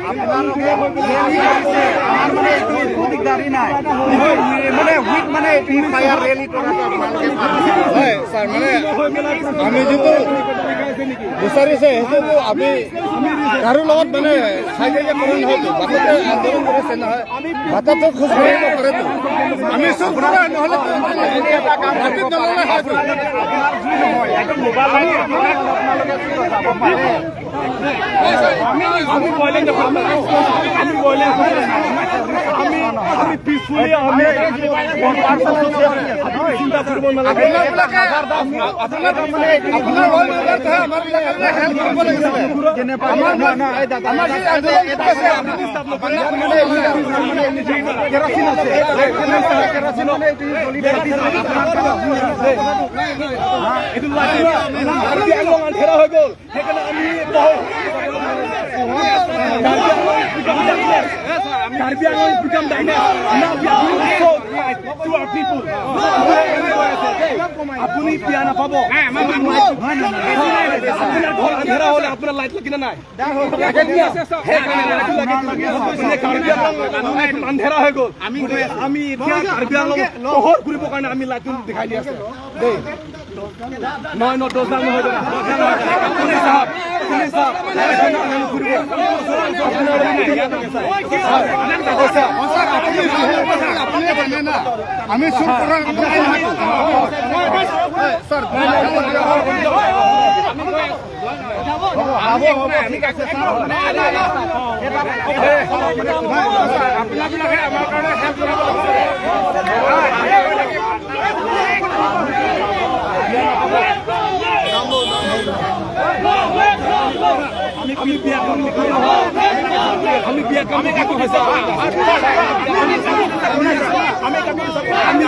আপোনালোকে ৰেলী কৰিছে, আমাৰ মানে এইটো একো দিগদাৰী নাই। মানে উইথ মানে এইটো ফায়াৰ ৰেলী কৰাটো আপোনালোকে হয় ছাৰ, মানে আমি যিটো বিচাৰিছে সেইটোতো আমি কাৰো লগত মানে খাই কৰা নহয়তো। বাটতে আন্দোলন কৰিছে নহয়, বাটতো খোজ কাঢ়িব পাৰেতো। আমি চব কৰা নহ'লে ৰাতিত নল'লে হয়তো। আপোনাৰ যি নহয়, আপোনালোকে যাব পাৰে। আমি violent দেখোন, আমি violent, আমি পিছফুলি, আমি চিন্তা কৰিব নালাগে। আপোনাৰ ৰল মেম্বাৰটোহে আমাৰ বিলাকে হেল্প কৰিব লাগিছিলে। আমাৰ যি আন্দোলন আছে, কেৰাচিন আছে, কেৰাচিন মানে এইটো জ্বলি। এইটো কাৰ্বি আংলং আন্ধেৰা হৈ গ'ল, সেইকাৰণে আমি Karbi Anglong become darkness. Now we are doing so right to our people. আপুনি বিয়া নাপাব। আপোনাৰ ঘৰ আন্ধেৰা হ'লে আপোনাৰ লাইট লাগি নাই, সেইকাৰণে লাইট লাগে। কাৰ্বি আংলং আন্ধেৰা হৈ গ'ল, আমি এতিয়া কাৰ্বি আংলং পোহৰ কৰিবৰ কাৰণে আমি লাইটটো দেখাই দি আছে দেই। নহয় নহয়, দহ নহয় দাদা, আপুনি চাওক, আপুনি চাওক। আপুনি জানে না, আমি চুৰ কৰাৰ ছাৰ। আপোনাবিলাকে আমাৰ কাৰণে হেল্প কৰিব। আমি বিয়া কাম, আমি বিয়া কাম কাকো হৈছে, আমি কাকো, আমি